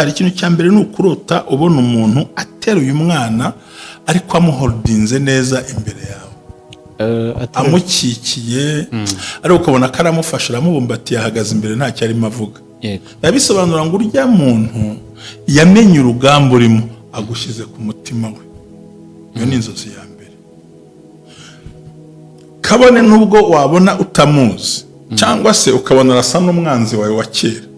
Hari ikintu cya mbere, ni ukurota ubona umuntu ateruye umwana ariko amuholdinze neza imbere yawe, amukikiye, ariko ukabona ko aramufasha, aramubumbatiye, ahagaze imbere, ntacyo arimo avuga. Biba bisobanura ngo urya muntu yamenye urugamba urimo, agushyize ku mutima we. Iyo ni inzozi ya mbere. Kabone n'ubwo wabona utamuzi cyangwa se ukabona arasa n'umwanzi wawe wa kera,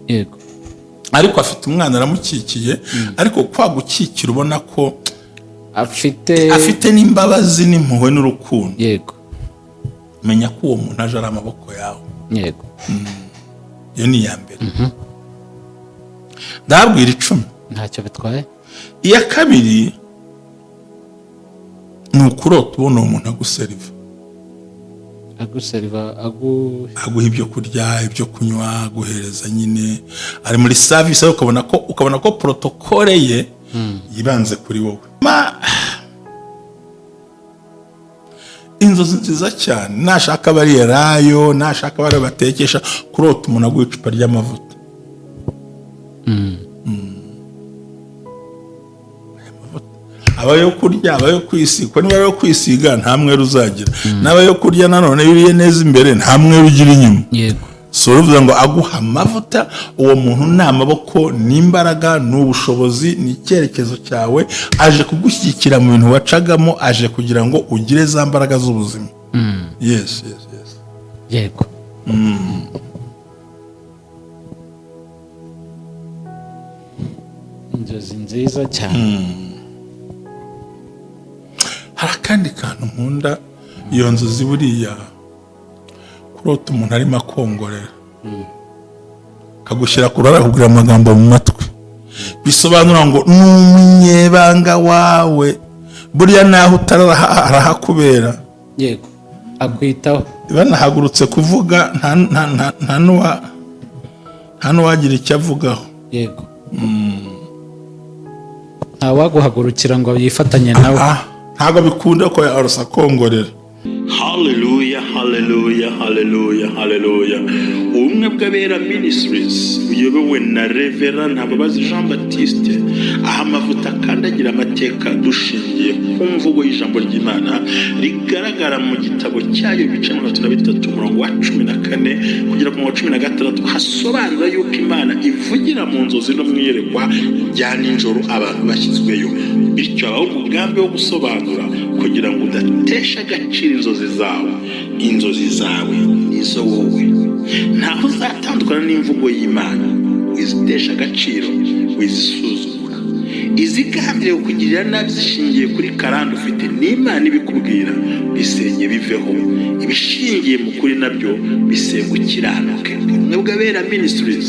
ariko afite umwana aramukikiye, ariko kwa gukikira ubona ko afite afite n'imbabazi n'impuhwe n'urukundo. Menya ko uwo muntu aje ari amaboko yawe. Iyo ni iya mbere. Ndababwira 10. Ntacyo bitwaye. Iya kabiri ni ukurota ubona uwo muntu aguseriva. Aguseriva, agu Aguha ibyo kurya, ibyo kunywa, aguhereza nyine, ari muri service, ariko ukabona ko protocole ye yibanze kuri wowe. Inzozi nziza cyane, nashaka bariya rayo, nashaka bariya batekesha, kurota umuntu aguha icupa ry'amavuta. Aya mavuta aba ayo kurya, aba ayo kwisiga. Niba ayo kwisiga, nta mwere uzagira, n'aba ayo kurya nanone, iyo uriye neza imbere nta mwere ugira inyuma. Si uruvuga ngo aguha amavuta, uwo muntu ni amaboko, ni imbaraga, ni ubushobozi, ni icyerekezo cyawe, aje kugushyigikira mu bintu wacagamo, aje kugira ngo ugire za mbaraga z'ubuzima. Yes. Yego. Inzozi nziza cyane. Hari akandi kantu nkunda. Iyo nzozi buriya, kurota umuntu arimo akongorera, akagushyira ku ruhare, akakubwira amagambo mu matwi, bisobanura ngo ni umunyebanga wawe. Buriya naho utarara arahakubera. Yego, akwitaho. Banahagurutse kuvuga, nta n'uwagira icyo avugaho. Yego, ntawaguhagurukira ngo yifatanye nawe. Ah, ntabwo bikunda ko yarusa akongorera. Haleluya, haleluya, haleluya, haleluya! Ubumwe bw'Abera Ministries buyobowe na Reverend Ntababazi Jean Baptiste, aho amavuta akandagira amateka, dushingiye ku mvugo y'ijambo ry'Imana rigaragara mu gitabo cyayo, ibice 33, umurongo wa 14 kugera ku murongo wa 16, hasobanura yuko Imana ivugira mu nzozi no mu iyerekwa rya nijoro abantu bashyizweyo. Bityo habaho umugambi wo gusobanura kugira ngo udatesha agaciro inzozi zawe. Inzozi zawe nizo wowe, ntaho uzatandukana n'imvugo y'Imana. Wizitesha agaciro, wizisuzugura. Izigambiriye kukugirira nabi zishingiye kuri karande ufite n'Imana ibikubwira, bisenye biveho. Ibishingiye mu kuri nabyo bisenga ukiranuke. Ubumwe bw'Abera Ministries,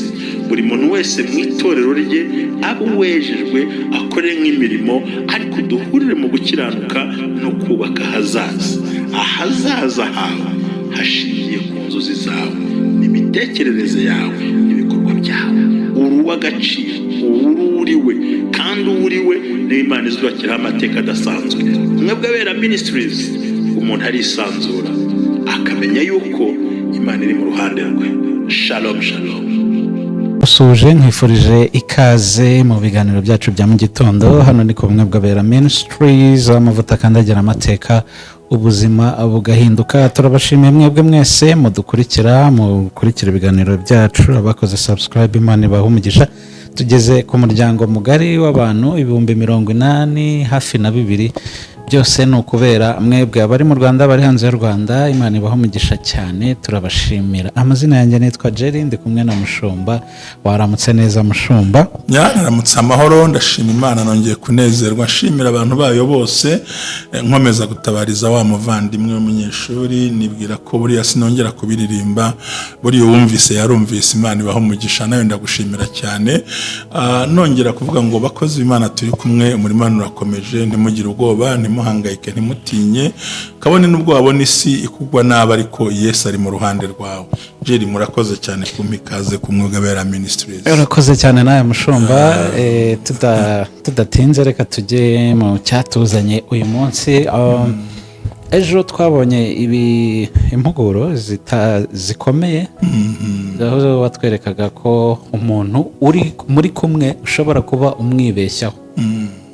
buri muntu wese mu itorero rye abe uwejejwe, akore nk'imirimo, ariko duhurire mu gukiranuka no kubaka ahazaza. Ahazaza hawe hashingiye ku nzozi zawe n'imitekerereze yawe n'ibikorwa byawe. Uri uw'agaciro, uri uriwe, kandi uwo uriwe niyo Imana izubakiraho amateka adasanzwe. Ubumwe bw'Abera Ministries, umuntu arisanzura akamenya yuko Imana iri mu ruhande rwe. Shalom, shalom. Usuje, nkwifurije ikaze mu biganiro byacu bya mu gitondo. Hano ni ku Bumwe bw'Abera Ministries, aho amavuta akandagira amateka, ubuzima bugahinduka. Turabashimiye mwebwe mwese mudukurikira, mukurikira ibiganiro byacu. Abakoze subscribe, Imana ibahe umugisha. Tugeze ku muryango mugari w'abantu 82,000 hafi. Byose ni ukubera mwebwe, abari mu Rwanda, abari hanze y'u Rwanda, Imana ibahe umugisha cyane, turabashimira. Amazina yanjye nitwa Jerry, ndi kumwe na Mushumba. Waramutse neza, Mushumba? Nyaramutse amahoro, ndashima Imana, nongeye kunezerwa, nshimira abantu bayo bose, nkomeza gutabariza wa muvandimwe w'umunyeshuri. Nibwira ko buriya sinongera kubiririmba, buriya uwumvise yarumvise. Imana ibaho umugisha, nawe ndagushimira cyane. Nongera kuvuga ngo bakozi b'Imana turi kumwe, umurimo hano urakomeje, ntimugire ubwoba, ntimuhangayike, ntimutinye, kabone n'ubwo wabona isi ikugwa nabi, ariko Yesu ari mu ruhande rwawe. Jerry, murakoze cyane kumpa ikaze ku Mwuga Bera Ministries. Urakoze cyane nawe, Mushumba. Tudatinze, reka tujye mu cyatuzanye uyu munsi. Ejo twabonye ibi impuguro zikomeye, aho watwerekaga ko umuntu uri muri kumwe ushobora kuba umwibeshyaho,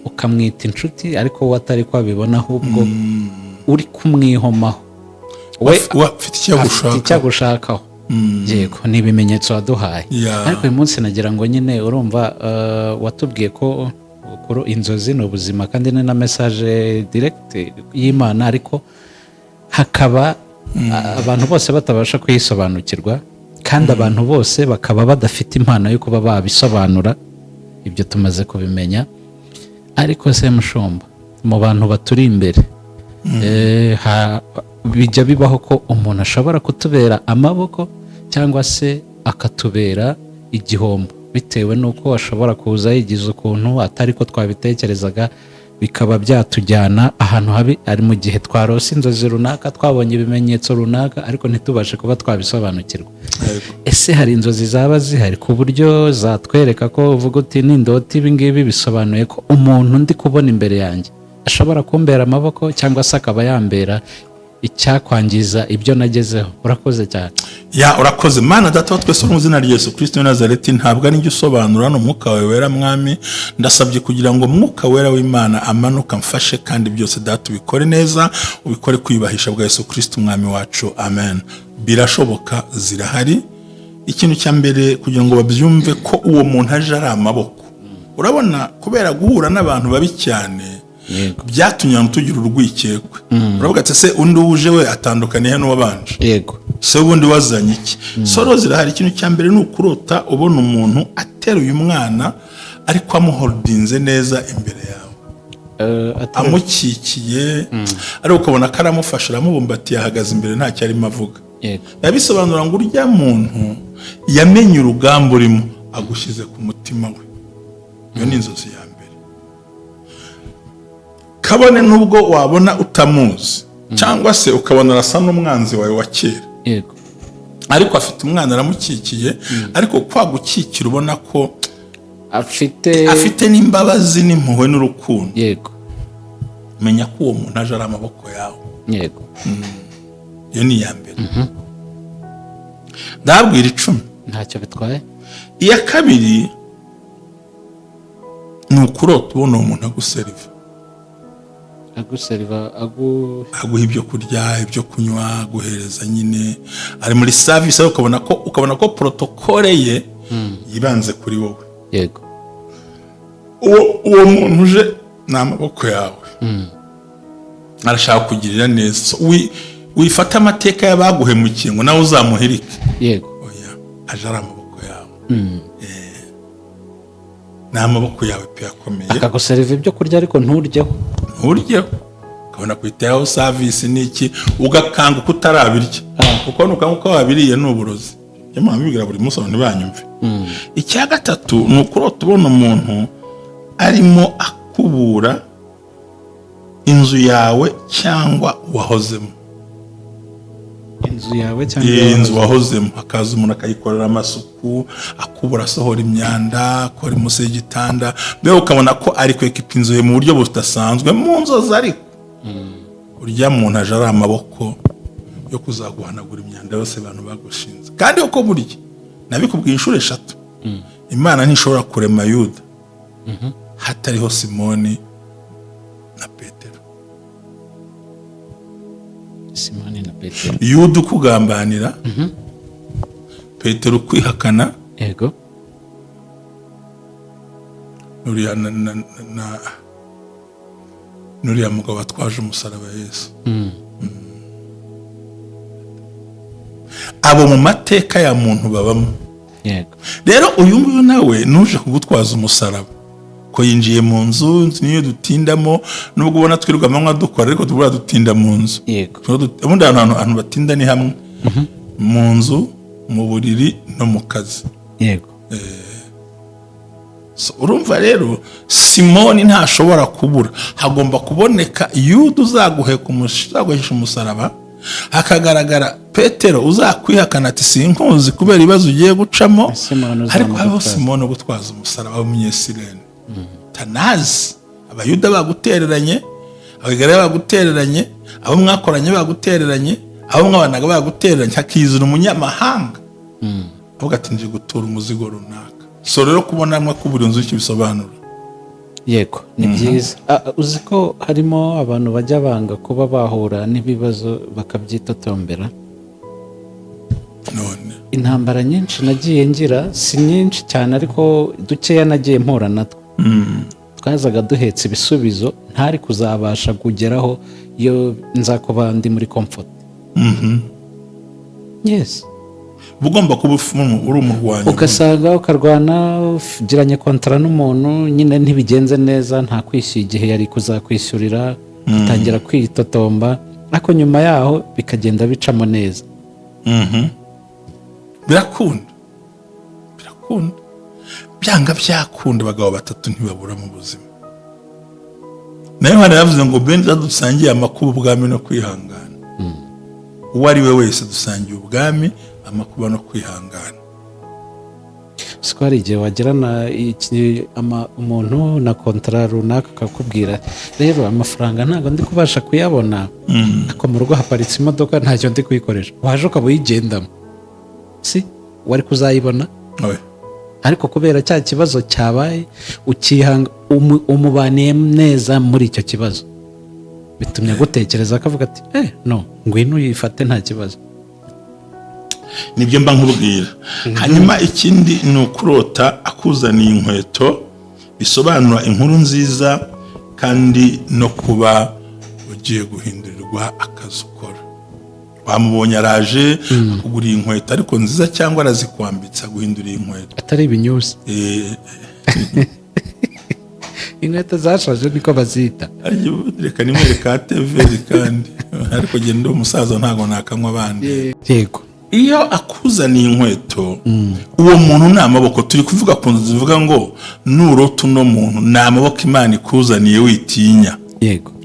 ukamwita inshuti, ariko we atari ko abibona, ahubwo uri kumwihomaho we. Afite icyo afite agushaka. Icyo agushakaho, yego, ni ibimenyetso waduhaye. Ariko uyu munsi nagira ngo nyine urumva, watubwiye ko kuri inzozi ni ubuzima, kandi ni na message direct y'Imana, ariko hakaba abantu bose batabasha kuyisobanukirwa, kandi abantu bose bakaba badafite impano yo kuba babisobanura. Ibyo tumaze kubimenya. Ariko se mushumba, mu bantu baturi imbere, bijya bibaho ko umuntu ashobora kutubera amaboko cyangwa se akatubera igihombo, bitewe n'uko ashobora kuza yigize ukuntu atari ko twabitekerezaga, bikaba byatujyana ahantu habi, ari mu gihe twarose inzozi runaka, twabonye ibimenyetso runaka, ariko ntitubashe kuba twabisobanukirwa. Ese hari inzozi zaba zihari ku buryo zatwereka ko uvuga uti: "Nindota ibi ngibi, bisobanuye ko umuntu ndi kubona imbere yanjye ashobora kumbera amaboko cyangwa se akaba yambera icyakwangiza ibyo nagezeho"? Urakoze cyane. Ya, urakoze. Mana Data wa twese, mu izina rya Yesu Kristo w'i Nazareti, ntabwo ari njye usobanura, ni Umwuka wawe Wera. Mwami, ndasabye kugira ngo Umwuka Wera w'Imana amanuka amfashe, kandi byose Data ubikore neza, ubikore kwiyubahisha bwa Yesu Kristo Umwami wacu, amen. Birashoboka, zirahari. Ikintu cya mbere, kugira ngo babyumve ko uwo muntu aje ari amaboko, urabona, kubera guhura n'abantu babi cyane, byatumye abantu tugira urwikekwe. Uravuga ati: "Se undi uje we atandukaniye n'uwabanje?" Se ubundi wazanye iki? Soro zirahari. Ikintu cya mbere ni ukurota ubona umuntu ateruye umwana, ariko amuholdinze neza imbere yawe, amukikiye, ariko ukabona ko aramufasha, aramubumbatiye, ahagaze imbere, ntacyo arimo avuga. Biba bisobanura ngo urya muntu yamenye urugamba urimo, agushyize ku mutima we. Iyo ni inzozi ya mbere. Kabone n'ubwo wabona utamuzi, cyangwa se ukabona arasa n'umwanzi wawe wa kera, ariko afite umwana aramukikiye, ariko kwa gukikira ubona ko afite afite n'imbabazi n'impuhwe n'urukundo. Menya ko uwo muntu aje ari amaboko yawe. Iyo ni iya mbere. Ndababwira 10. Ntacyo bitwaye. Iya kabiri ni ukurota ubona uwo muntu aguseriva. Aguseriva, agu Aguha ibyo kurya, ibyo kunywa, aguhereza nyine, ari muri service, ariko ukabona ko protocole ye yibanze kuri wowe. Uwo muntu uje ni amaboko yawe, arashaka kugirira neza. So, wifata amateka y'abaguhemukiye ngo nawe uzamuhirike. Oya, aje ari amaboko yawe. Ni amaboko yawe pe, akomeye. Akaguseriva ibyo kurya ariko nturyeho. Nturyeho, ukabona kwiteraho service n'iki, ugakanguka utarabirya, kuko nukanguka wabiriye ni uburozi. Ibyo mpamvu mbibwira buri munsi abantu ntibanyumve. Icya gatatu ni ukurota ubona umuntu arimo akubura inzu yawe cyangwa wahozemo. Inzu yawe cyangwa Iyi nzu wahozemo, hakaza umuntu akayikorera amasuku, akubura, asohora imyanda, akora munsi y'igitanda, mbega ukabona ko ari kwekipa inzu ye mu buryo budasanzwe mu nzozi. Ariko urya muntu aje ari amaboko yo kuzaguhanagura imyanda yose abantu bagushinze. Kandi uko burya nabikubwiye inshuro eshatu, Imana ntishobora kurema Yuda hatariho Simoni na Petero. Simoni na Petero. Yuda ukugambanira, Petero ukwihakana, nuriya nuriya mugabo watwaje umusaraba Yesu. Abo mu mateka ya muntu babamo. Rero uyu nguyu nawe nuje kugutwaza umusaraba, ko yinjiye mu nzu. Inzu niyo dutindamo, nubwo ubona twirirwa amanywa dukora, ariko tubura dutinda mu nzu. Ubundi ahantu batinda ni hamwe: mu nzu, mu buriri no mu kazi. So, urumva rero Simoni ntashobora kubura, hagomba kuboneka Yuda uzaguhesha umusaraba, hakagaragara Petero uzakwihakana ati: "Sinkuzi", kubera ibibazo ugiye gucamo. Simoni Ariko habaho uzamugutwaza. Simoni ugutwaza umusaraba w'Umunyesirene tanazi, Abayuda bagutereranye. Abagore bagutereranye, abo mwakoranye bagutereranye, abo mwabanaga bagutereranye, hakizana umunyamahanga avuga ati: "Nje gutura umuzigo runaka." So rero kubona mwe ko buri nzu icyo bisobanura. Yego, ni byiza. Uzi ko harimo abantu bajya banga kuba bahura n'ibibazo bakabyitotombera? None? Intambara nyinshi nagiye ngira, si nyinshi cyane, ariko dukeya nagiye mpura natwo, twazaga duhetse ibisubizo ntari kuzabasha kugeraho iyo nza kuba ndi muri comfort. Yes. Uba ugomba kuba uri umurwanyi. Ugasanga ukarwana, ugiranye contrat n'umuntu, nyine ntibigenze neza, nta kwishyura igihe yari kuzakwishyurira, utangira kwitotomba, ariko nyuma yaho bikagenda bicamo neza. Birakunda, birakunda, byanga byakunda. Abagabo batatu ntibabura mu buzima. Nayo hano yavuze ngo: "Bene dusangiye amakuba, ubwami no kwihangana." Uwo ari we wese dusangiye ubwami, amakuba no kwihangana. Siko hari igihe wagirana umuntu na contrat runaka, akakubwira: "Rero amafaranga ntabwo ndi kubasha kuyabona, ariko mu rugo haparitse imodoka, ntacyo ndi kuyikoresha, waje ukaba uyigendamo." Si wari kuzayibona? Oya. Ariko kubera cya kibazo cyabaye, ukihanga, umubaniye neza muri icyo kibazo, bitumye agutekereza, akavuga ati: "Eh, no ngwino uyifate, nta kibazo." Nibyo mba nkubwira. Hanyuma ikindi ni ukurota akuzaniye inkweto, bisobanura inkuru nziza kandi no kuba ugiye guhindurirwa akazi ukora. Wamubonye araje akuguriye inkweto, ariko nziza, cyangwa arazikwambitse, aguhinduriye inkweto. Atari ibinyusi? Inkweto zashaje niko bazita. Arya ubundi reka nimwereka teveri kandi, ariko genda umusaza, ntabwo nakanywa abandi. Iyo akuzaniye inkweto, uwo muntu ni amaboko. Turi kuvuga ku nzu zivuga ngo nurota uno muntu, ni amaboko Imana ikuzaniye, witinya.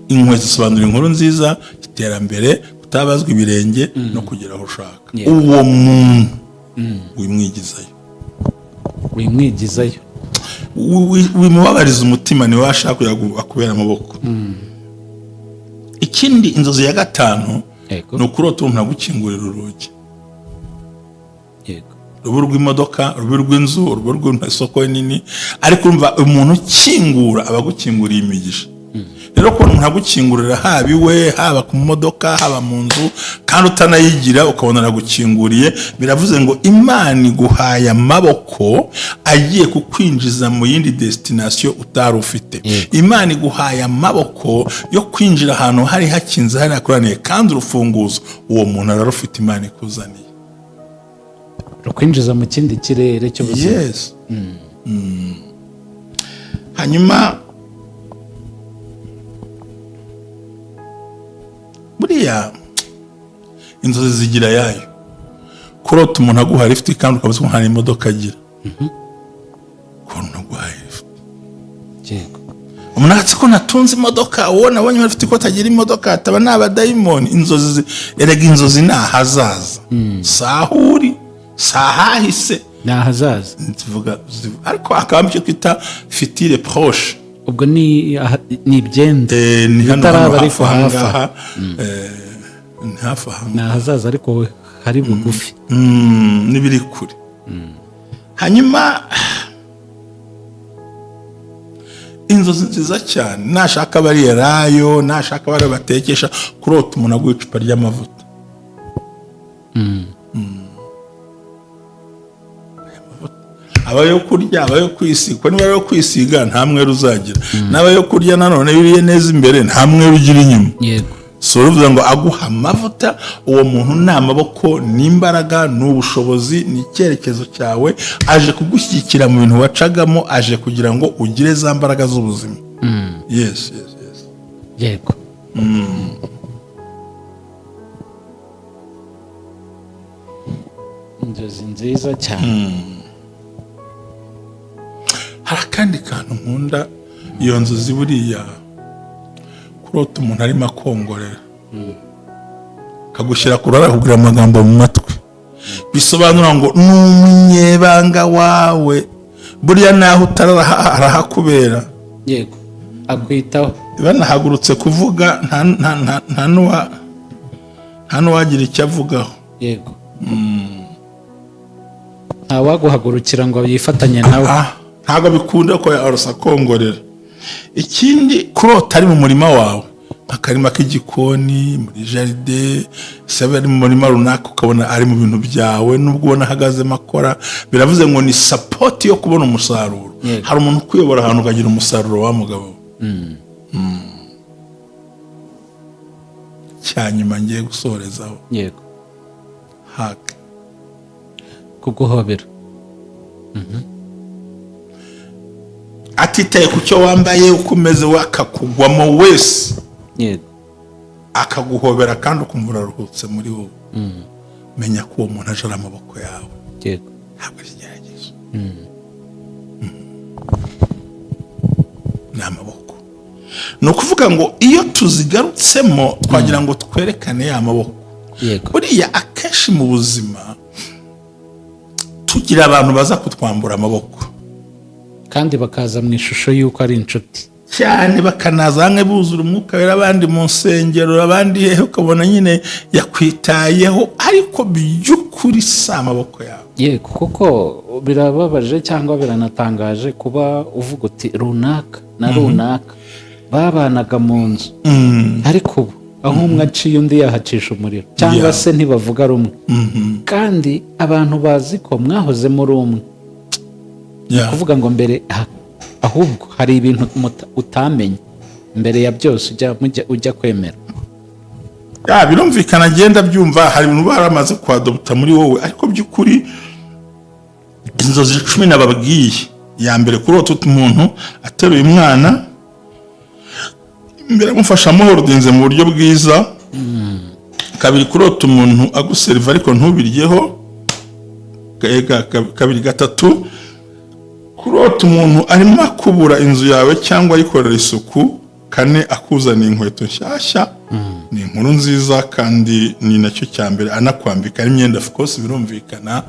Inkweto isobanura inkuru nziza, iterambere, kutabazwa ibirenge no kugera aho ushaka. Uwo muntu wimwigizayo. Wimwigizayo. Wimubabariza umutima, niwe washaka kugira ngo akubere amaboko. Ikindi, inzozi ya gatanu, ni ukurota umuntu agukingurira urugi, ruba urw'imodoka, ruba urw'inzu, ruba urw'isoko nini, ariko urumva umuntu ukingura aba agukinguriye imigisha. Rero kubona umuntu agukingurira, haba iwe, haba ku modoka, haba mu nzu, kandi utanayigira, ukabona aragukinguriye, biravuze ngo Imana iguhaye amaboko agiye kukwinjiza mu yindi destination utari ufite. Imana iguhaye amaboko yo kwinjira ahantu hari hakinze, hari hakoraniye, kandi urufunguzo uwo muntu ararufite, Imana ikuzaniye. Rukwinjiza mu kindi kirere cy'ubuzima. Yes. Hanyuma buriya inzozi zigira yayo. Kurota umuntu aguha lift kandi ukaba uzi ko nta n'imodoka agira, kubona aguhaye lift. Umuntu atse ko natunze imodoka, uwo nabonye bafite ko atagira imodoka, ataba ni abadayimoni. Inzozi erega inzozi ni ahazaza, si aho uri, si ahahise. Ni ahazaza. Zivuga ariko hakabamo icyo twita futur proche. Ubwo ni ni ibyenda Ni hano bitaraba, hano ariko hafi aha hafi aha. ngaha. Ni hafi aha. Ni ahazaza ariko hari bugufi. N'ibiri kure. Hanyuma inzozi nziza cyane, nashaka bariya rayo, nashaka bariya batekesha, kurota umuntu aguha icupa ry'amavuta. Aya mavuta aba ayo kurya, aba ayo kwisiga. Niba ayo kwisiga, nta mwere uzagira, n'aba ayo kurya nanone, iyo uriye neza imbere, nta mwere ugira inyuma. Si uruvuga ngo aguha amavuta, uwo muntu ni amaboko, ni imbaraga, ni ubushobozi, ni icyerekezo cyawe, aje kugushyigikira mu bintu wacagamo, aje kugira ngo ugire za mbaraga z'ubuzima. Yes. Yego. Inzozi nziza cyane. Hari akandi kantu nkunda, iyo nzozi buriya, kurota umuntu arimo akongorera, akagushyira ku ruhare, akakubwira amagambo mu matwi, bisobanura ngo ni umunyebanga wawe. Buriya naho utarara arahakubera. Akwitaho. Banahagurutse kuvuga, nta n'uwagira icyo avugaho. Yego, ntawaguhagurukira ngo yifatanye nawe. Ah, ntabwo bikunda ko yarosa akongorera. Ikindi, kurota ari mu murima wawe, akarima k'igikoni, muri jardin se, ari mu murima runaka, ukabona ari mu bintu byawe, nubwo ubona ahagazemo akora, biravuze ngo ni support yo kubona umusaruro. Hari umuntu ukuyobora ahantu ukagira umusaruro wa mugabo we. Cya nyuma ngiye gusorezaho, hug. Kuguhobera. Atitaye ku cyo wambaye, uko umeze, we akakugwamo wese, akaguhobera kandi ukumva uraruhutse muri wowe, menya ko uwo muntu aje ari amaboko yawe. Ntabwo ari ikigeragezo. Ni amaboko. Ni ukuvuga ngo iyo tuzigarutsemo, twagira ngo twerekane ya maboko. Buriya akenshi mu buzima tugira abantu baza kutwambura amaboko. Kandi bakaza mu ishusho y'uko ari inshuti. Cyane, bakanaza hamwe buzura umwuka wera, abandi mu nsengero, abandi hehe, ukabona nyine yakwitayeho, ariko by'ukuri si amaboko yawe. Yego, kuko birababaje cyangwa biranatangaje kuba uvuga uti runaka na runaka babanaga mu nzu, ariko ubu aho umwe aciye undi yahacisha umuriro, cyangwa se ntibavuga rumwe, kandi abantu bazi ko mwahoze muri umwe. Kuvuga ngo mbere ahubwo hari ibintu utamenye mbere ya byose ujya kwemera. Ya, birumvikana, agenda byumva, hari ibintu baramaze kwadopta muri wowe, ariko by'ukuri inzozi 10 nababwiye, iya mbere kurota umuntu ateruye umwana imbere amufasha amuhorodinze mu buryo bwiza, kabiri kurota umuntu aguseriva ariko ntubiryeho, kabiri, gatatu kurota umuntu arimo akubura inzu yawe cyangwa ayikorera isuku, kane akuzaniye inkweto nshyashya, ni inkuru nziza kandi ni nacyo cya mbere, anakwambika n'imyenda, of course birumvikana,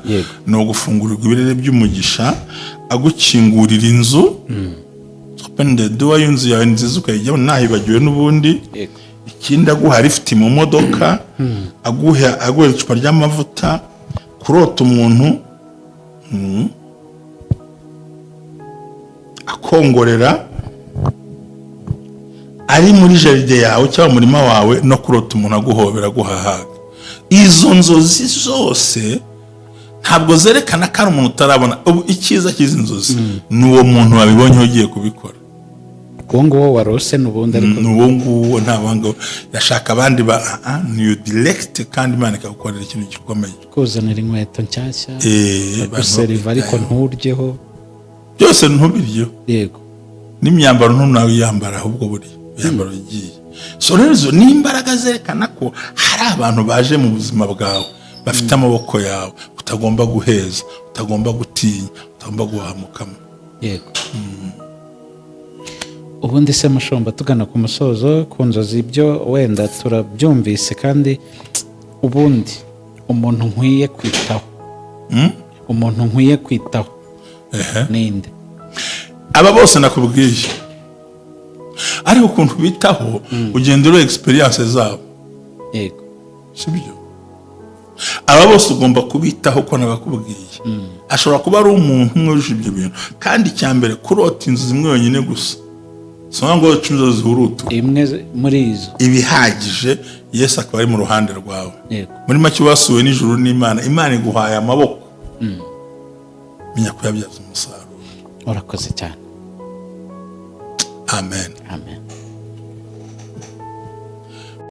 ni ugufungurirwa ibirere by'umugisha, agukingurira inzu, open the door y'inzu yawe nziza ukayijyamo, ntahibagiwe n'ubundi. Ikindi, aguha lift mu modoka, aguha icupa ry'amavuta, kurota umuntu akongorera ari muri jardin yawe cyangwa umurima wawe, no kurota umuntu aguhobera aguhahaga. Izo nzozi zose ntabwo zerekana ko ari umuntu utarabona. Ubu icyiza cy'izi nzozi ni uwo muntu wabibonye ugiye kubikora. Uwo nguwo warose n'ubundi ariko. Ni uwo nguwo, nta banga yashaka abandi ba ni direct, kandi Imana ikagukorera ikintu gikomeye. Kuzanira inkweto nshyashya, abantu guseriva ariko bakwitayeho. nturyeho. Byose ntubiryeho. N'imyambaro ntunawiyambara, ahubwo buri imyambaro igiye. So rero izo ni imbaraga zerekana ko hari abantu baje mu buzima bwawe bafite amaboko yawe, utagomba guheza, utagomba gutinya, utagomba guhamukamo. Yego. Ubundi se mushumba, tugana ku musozo, ku nzozi ibyo wenda turabyumvise, kandi ubundi umuntu nkwiye kwitaho, umuntu nkwiye kwitaho ninde? Aba bose nakubwiye, ariko ukuntu bitaho ugenda ureba experience zabo. Sibyo? Aba bose ugomba kubitaho ko nabakubwiye. Ashobora kuba ari umuntu umwe wujuje ibyo bintu. Kandi icya mbere, kurota inzu zimwe yonyine gusa, si ngombwa ngo 10 zose zihurutu. Imwe muri izo. Ibihagije, Yesu akaba ari mu ruhande rwawe. Muri make, wasuwe n'ijuru n'Imana, Imana iguhaye amaboko, menya kuyabyaza umusaruro. Urakoze cyane. Amen. Amen.